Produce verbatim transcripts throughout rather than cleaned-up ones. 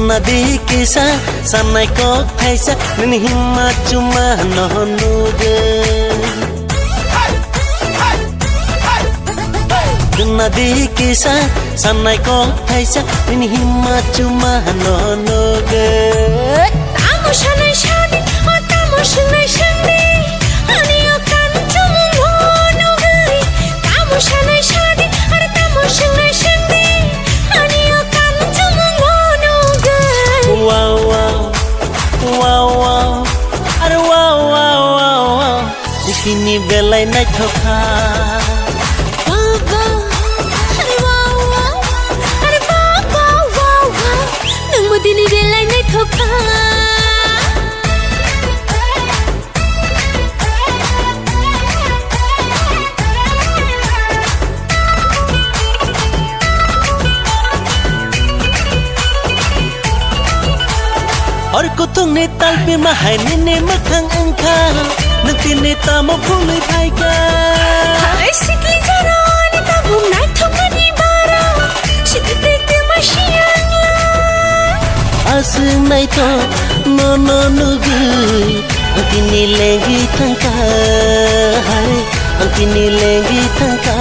Nadi kisa sanai kok thaisa nini himma chuma no nuge. Nadi kisa sanai kok thaisa nini himma chuma no nuge. Tamo sanai sadi, o tamo sanai sadi. Ani o kan chumung no nugwi. Tamo sanai sadi, ar tamo sanai sadi. Ani o kan chumung no nugwi. Wow, wow, wow, wow, ar wow, wow, wow, wow. Dikini belai naithok kha. Wow, wow, ar wow, wow, ar wow, wow, wow, wow. Nangbo dini belai naithok kha. Hor kutung ni talpi mahai nini mwkhang wngkha, nwng tini tamo phulwi phaikha. Hai sikli jaro ani tabuk naithok ani bara, sikli tete masi angla. Aswk naithok nono nugwi, ang tini lengwi thangkha, hai, ang tini lengwi thangkha.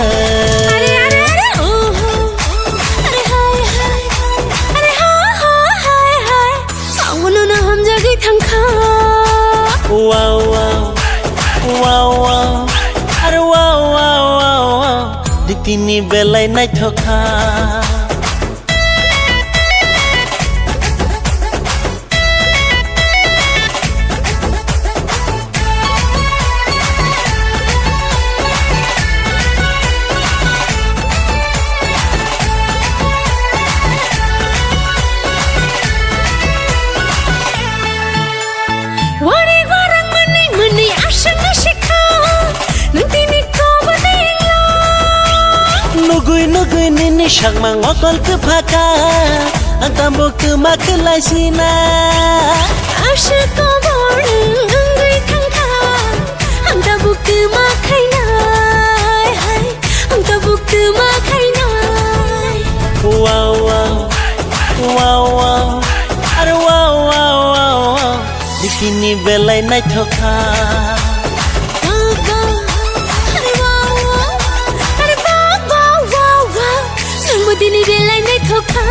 Are, are, are, oho, are, hai, hai, are, ha, ha, hai, hai, ang nono hamjagwi thangkha. Wow, wow, wow, wow, are wow, wow, wow, wow, dikini belai naithok kha. Wari warang mani mani asang asikha, nang tini kobo dinglo. Nugui nugui nini sakmang okol kwphaka, ang tabuk twma khwlai sina. Aswk kobor wngwi thangkha, ang tabuk twma khainai, hai, ang tabuk twma khainai. Wow, wow, wow, wow, are wow, wow, wow, wow. Dikini belai naithok kha. Wow, wow, are wow, wow, are wow, wow, wow, wow. Nangbo dini belai naithok kha.